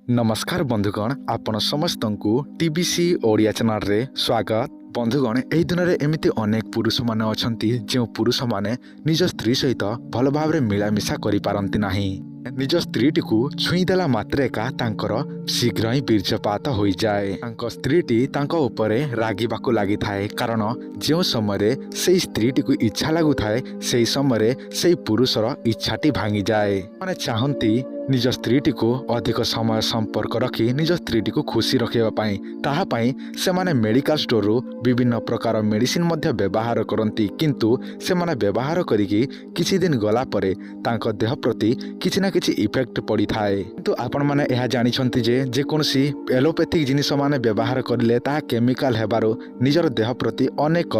ନମସ୍କାର ବନ୍ଧୁଗଣ, ଆପଣ ସମସ୍ତଙ୍କୁ ଟିବିସି ଓଡ଼ିଆ ଚ୍ୟାନେଲରେ ସ୍ୱାଗତ। ବନ୍ଧୁଗଣ, ଏହି ଦିନରେ ଏମିତି ଅନେକ ପୁରୁଷମାନେ ଅଛନ୍ତି, ଯେଉଁ ପୁରୁଷମାନେ ନିଜ ସ୍ତ୍ରୀ ସହିତ ଭଲ ଭାବରେ ମିଳାମିଶା କରିପାରନ୍ତି ନାହିଁ। ନିଜ ସ୍ତ୍ରୀଟିକୁ ଛୁଇଁଦେଲା ମାତ୍ରେ ଏକା ତାଙ୍କର ଶୀଘ୍ର ହିଁ ବୀର୍ଯ୍ୟପାତ ହୋଇଯାଏ। ତାଙ୍କ ସ୍ତ୍ରୀଟି ତାଙ୍କ ଉପରେ ରାଗିବାକୁ ଲାଗିଥାଏ, କାରଣ ଯେଉଁ ସମୟରେ ସେଇ ସ୍ତ୍ରୀଟିକୁ ଇଚ୍ଛା ଲାଗୁଥାଏ, ସେଇ ସମୟରେ ସେଇ ପୁରୁଷର ଇଚ୍ଛାଟି ଭାଙ୍ଗିଯାଏ। ମାନେ ଚାହାନ୍ତି ନିଜ ସ୍ତ୍ରୀଟିକୁ ଅଧିକ ସମୟ ସମ୍ପର୍କ ରଖି ନିଜ ସ୍ତ୍ରୀଟିକୁ ଖୁସି ରଖିବା ପାଇଁ। ତାହା ପାଇଁ ସେମାନେ ମେଡ଼ିକାଲ ଷ୍ଟୋରରୁ ବିଭିନ୍ନ ପ୍ରକାର ମେଡ଼ିସିନ ମଧ୍ୟ ବ୍ୟବହାର କରନ୍ତି। କିନ୍ତୁ ସେମାନେ ବ୍ୟବହାର କରିକି କିଛି ଦିନ ଗଲା ପରେ ତାଙ୍କ ଦେହ ପ୍ରତି କିଛି ନା କିଛି ଇଫେକ୍ଟ ପଡ଼ିଥାଏ। କିନ୍ତୁ ଆପଣମାନେ ଏହା ଜାଣିଛନ୍ତି ଯେ ଯେକୌଣସି ଏଲୋପାଥିକ୍ ଜିନିଷମାନେ ବ୍ୟବହାର କରିଲେ ତାହା କେମିକାଲ ହେବାରୁ ନିଜର ଦେହ ପ୍ରତି ଅନେକ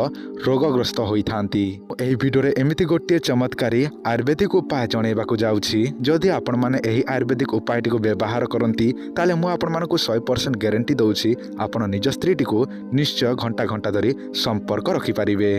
ରୋଗଗ୍ରସ୍ତ ହୋଇଥାନ୍ତି। ଏହି ଭିଡ଼ିଓରେ ଏମିତି ଗୋଟିଏ ଚମତ୍କାରୀ ଆୟୁର୍ବେଦିକ ଉପାୟ ଜଣାଇବାକୁ ଯାଉଛି। ଯଦି ଆପଣମାନେ ଏହି ଆୟୁର୍ବେଦିକ ଉପାୟଟିକୁ ବ୍ୟବହାର କରନ୍ତି, ତାହେଲେ ମୁଁ ଆପଣମାନଙ୍କୁ 100% ଗ୍ୟାରେଣ୍ଟି ଦେଉଛି, ଆପଣ ନିଜ ସ୍ତ୍ରୀଟିକୁ ନିଶ୍ଚୟ ଘଣ୍ଟା ଘଣ୍ଟା ଧରି ସମ୍ପର୍କ ରଖିପାରିବେ।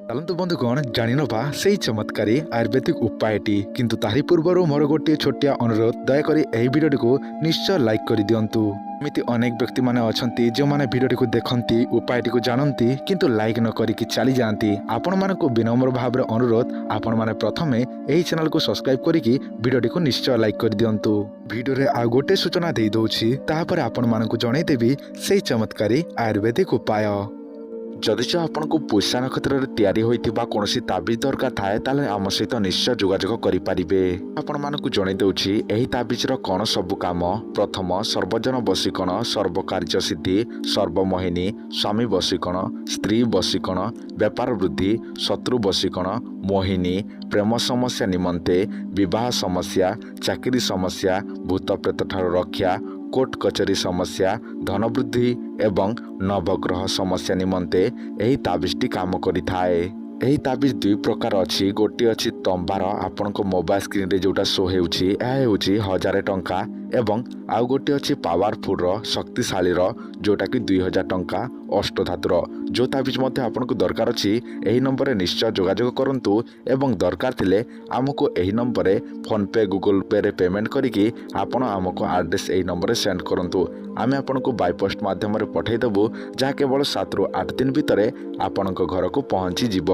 ଚାଲନ୍ତୁ ବନ୍ଧୁଗଣ, ଜାଣିନେବା ସେଇ ଚମତ୍କାରୀ ଆୟୁର୍ବେଦିକ ଉପାୟଟି। କିନ୍ତୁ ତାରି ପୂର୍ବରୁ ମୋର ଗୋଟିଏ ଛୋଟିଆ ଅନୁରୋଧ, ଦୟାକରି ଏହି ଭିଡ଼ିଓଟିକୁ ନିଶ୍ଚୟ ଲାଇକ୍ କରିଦିଅନ୍ତୁ। ଏମିତି ଅନେକ ବ୍ୟକ୍ତିମାନେ ଅଛନ୍ତି, ଯେଉଁମାନେ ଭିଡ଼ିଓଟିକୁ ଦେଖନ୍ତି, ଉପାୟଟିକୁ ଜାଣନ୍ତି, କିନ୍ତୁ ଲାଇକ୍ ନ କରିକି ଚାଲିଯାଆନ୍ତି। ଆପଣମାନଙ୍କୁ ବିନମ୍ର ଭାବରେ ଅନୁରୋଧ, ଆପଣମାନେ ପ୍ରଥମେ ଏହି ଚ୍ୟାନେଲକୁ ସବସ୍କ୍ରାଇବ୍ କରିକି ଭିଡ଼ିଓଟିକୁ ନିଶ୍ଚୟ ଲାଇକ୍ କରିଦିଅନ୍ତୁ। ଭିଡ଼ିଓରେ ଆଉ ଗୋଟେ ସୂଚନା ଦେଇଦେଉଛି, ତାହାପରେ ଆପଣମାନଙ୍କୁ ଜଣାଇଦେବି ସେଇ ଚମତ୍କାରୀ ଆୟୁର୍ବେଦିକ ଉପାୟ। ଯଦି ଚ ଆପଣଙ୍କୁ ପୁଷା ନକ୍ଷତ୍ରରେ ତିଆରି ହୋଇଥିବା କୌଣସି ତାବିଜ ଦରକାର ଥାଏ, ତାହେଲେ ଆମ ସହିତ ନିଶ୍ଚୟ ଯୋଗାଯୋଗ କରିପାରିବେ। ଆପଣମାନଙ୍କୁ ଜଣାଇ ଦେଉଛି ଏହି ତାବିଜର କ'ଣ ସବୁ କାମ। ପ୍ରଥମ, ସର୍ବଜନ ବଶୀକରଣ, ସର୍ବକାର୍ଯ୍ୟ ସିଦ୍ଧି, ସର୍ବମୋହିନୀ, ସ୍ୱାମୀ ବଶୀକରଣ, ସ୍ତ୍ରୀ ବଶୀକରଣ, ବେପାର ବୃଦ୍ଧି, ଶତ୍ରୁ ବଶୀକରଣ, ମୋହିନୀ, ପ୍ରେମ ସମସ୍ୟା ନିମନ୍ତେ, ବିବାହ ସମସ୍ୟା, ଚାକିରି ସମସ୍ୟା, ଭୂତ ପ୍ରେତ ଠାରୁ ରକ୍ଷା, କୋର୍ଟ କଚେରୀ ସମସ୍ୟା, ଧନବୃଦ୍ଧି ଏବଂ ନବଗ୍ରହ ସମସ୍ୟା ନିମନ୍ତେ ଏହି ତାବିଜଟି କାମ କରିଥାଏ। ଏହି ତାବିଜ ଦୁଇ ପ୍ରକାର ଅଛି। ଗୋଟିଏ ଅଛି ତମ୍ବାର, ଆପଣଙ୍କ ମୋବାଇଲ ସ୍କ୍ରିନରେ ଯେଉଁଟା ଶୋ ହେଉଛି, ଏହା ହେଉଛି 1000 ଟଙ୍କା ଏବଂ ଆଉ ଗୋଟିଏ ଅଛି ପାୱାରଫୁଲର, ଶକ୍ତିଶାଳୀର, ଯେଉଁଟାକି 2000 ଟଙ୍କା, ଅଷ୍ଟଧାତୁର। ଯେଉଁ ତାବିଜ ମଧ୍ୟ ଆପଣଙ୍କୁ ଦରକାର ଅଛି, ଏହି ନମ୍ବରରେ ନିଶ୍ଚୟ ଯୋଗାଯୋଗ କରନ୍ତୁ ଏବଂ ଦରକାର ଥିଲେ ଆମକୁ ଏହି ନମ୍ବରରେ ଫୋନ୍ପେ, ଗୁଗଲ୍ ପେରେ ପେମେଣ୍ଟ କରିକି ଆପଣ ଆମକୁ ଆଡ୍ରେସ୍ ଏହି ନମ୍ବରରେ ସେଣ୍ଡ କରନ୍ତୁ। ଆମେ ଆପଣଙ୍କୁ ବାଇ ପୋଷ୍ଟ ମାଧ୍ୟମରେ ପଠାଇଦେବୁ, ଯାହା କେବଳ 7ରୁ 8 ଦିନ ଭିତରେ ଆପଣଙ୍କ ଘରକୁ ପହଞ୍ଚିଯିବ।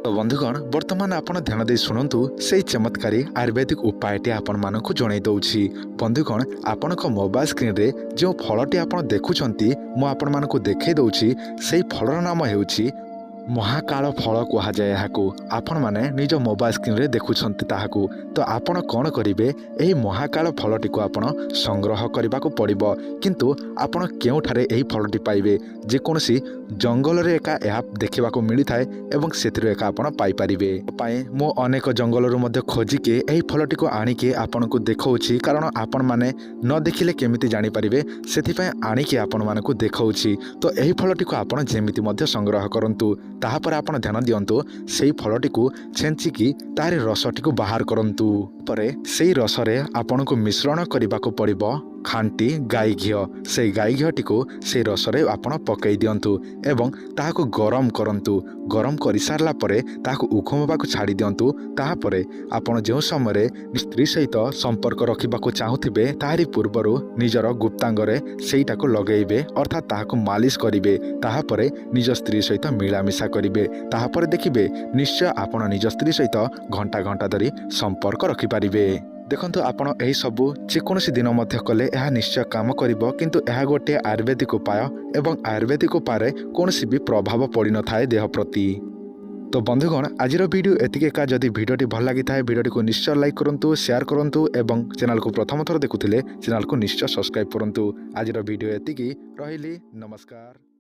ତ ବନ୍ଧୁଗଣ, ବର୍ତ୍ତମାନ ଆପଣ ଧ୍ୟାନ ଦେଇ ଶୁଣନ୍ତୁ, ସେଇ ଚମତ୍କାରୀ ଆୟୁର୍ବେଦିକ ଉପାୟଟି ଆପଣମାନଙ୍କୁ ଜଣାଇ ଦେଉଛି। ବନ୍ଧୁଗଣ, ଆପଣଙ୍କ ମୋବାଇଲ ସ୍କ୍ରିନରେ ଯେଉଁ ଫଳଟି ଆପଣ ଦେଖୁଛନ୍ତି, ମୁଁ ଆପଣମାନଙ୍କୁ ଦେଖାଇ ଦେଉଛି, ସେଇ ଫଳର ନାମ ହେଉଛି ମହାକାଳ ଫଳ କୁହାଯାଏ ଏହାକୁ। ଆପଣମାନେ ନିଜ ମୋବାଇଲ ସ୍କ୍ରିନରେ ଦେଖୁଛନ୍ତି ତାହାକୁ। ତ ଆପଣ କ'ଣ କରିବେ? ଏହି ମହାକାଳ ଫଳଟିକୁ ଆପଣ ସଂଗ୍ରହ କରିବାକୁ ପଡ଼ିବ। କିନ୍ତୁ ଆପଣ କେଉଁଠାରେ ଏହି ଫଳଟି ପାଇବେ? ଯେକୌଣସି ଜଙ୍ଗଲରେ ଏକା ଏହା ଦେଖିବାକୁ ମିଳିଥାଏ ଏବଂ ସେଥିରୁ ଏକା ଆପଣ ପାଇପାରିବେ। ପାଇଁ ମୁଁ ଅନେକ ଜଙ୍ଗଲରୁ ମଧ୍ୟ ଖୋଜିକି ଏହି ଫଳଟିକୁ ଆଣିକି ଆପଣଙ୍କୁ ଦେଖାଉଛି, କାରଣ ଆପଣମାନେ ନ ଦେଖିଲେ କେମିତି ଜାଣିପାରିବେ? ସେଥିପାଇଁ ଆଣିକି ଆପଣମାନଙ୍କୁ ଦେଖାଉଛି। ତ ଏହି ଫଳଟିକୁ ଆପଣ ଯେମିତି ମଧ୍ୟ ସଂଗ୍ରହ କରନ୍ତୁ, ତାହାପରେ ଆପଣ ଧ୍ୟାନ ଦିଅନ୍ତୁ, ସେଇ ଫଳଟିକୁ ଛେଞ୍ଚିକି ତାରି ରସଟିକୁ ବାହାର କରନ୍ତୁ। ପରେ ସେଇ ରସରେ ଆପଣଙ୍କୁ ମିଶ୍ରଣ କରିବାକୁ ପଡ଼ିବ ଖାଣ୍ଟି ଗାଈ ଘିଅ। ସେଇ ଗାଈ ଘିଅଟିକୁ ସେଇ ରସରେ ଆପଣ ପକାଇ ଦିଅନ୍ତୁ ଏବଂ ତାହାକୁ ଗରମ କରନ୍ତୁ। ଗରମ କରିସାରିଲା ପରେ ତାହାକୁ ଉଷୁମ ହେବାକୁ ଛାଡ଼ି ଦିଅନ୍ତୁ। ତାହାପରେ ଆପଣ ଯେଉଁ ସମୟରେ ସ୍ତ୍ରୀ ସହିତ ସମ୍ପର୍କ ରଖିବାକୁ ଚାହୁଁଥିବେ, ତାହାରି ପୂର୍ବରୁ ନିଜର ଗୁପ୍ତାଙ୍ଗରେ ସେଇଟାକୁ ଲଗାଇବେ, ଅର୍ଥାତ୍ ତାହାକୁ ମାଲିସ କରିବେ। ତାହାପରେ ନିଜ ସ୍ତ୍ରୀ ସହିତ ମିଳାମିଶା କରିବେ। ତାହାପରେ ଦେଖିବେ, ନିଶ୍ଚୟ ଆପଣ ନିଜ ସ୍ତ୍ରୀ ସହିତ ଘଣ୍ଟା ଘଣ୍ଟା ଧରି ସମ୍ପର୍କ ରଖିପାରିବେ। ଦେଖନ୍ତୁ, ଆପଣ ଏହିସବୁ ଯେକୌଣସି ଦିନ ମଧ୍ୟ କଲେ ଏହା ନିଶ୍ଚୟ କାମ କରିବ। କିନ୍ତୁ ଏହା ଗୋଟିଏ ଆୟୁର୍ବେଦିକ ଉପାୟ ଏବଂ ଆୟୁର୍ବେଦିକ ଉପାୟରେ କୌଣସି ବି ପ୍ରଭାବ ପଡ଼ିନଥାଏ ଦେହ ପ୍ରତି। ତ ବନ୍ଧୁଗଣ, ଆଜିର ଭିଡ଼ିଓ ଏତିକି ଏକା। ଯଦି ଭିଡ଼ିଓଟି ଭଲ ଲାଗିଥାଏ, ଭିଡ଼ିଓଟିକୁ ନିଶ୍ଚୟ ଲାଇକ୍ କରନ୍ତୁ, ସେୟାର କରନ୍ତୁ ଏବଂ ଚ୍ୟାନେଲକୁ ପ୍ରଥମ ଥର ଦେଖୁଥିଲେ ଚ୍ୟାନେଲକୁ ନିଶ୍ଚୟ ସବସ୍କ୍ରାଇବ୍ କରନ୍ତୁ। ଆଜିର ଭିଡ଼ିଓ ଏତିକି ରହିଲି। ନମସ୍କାର।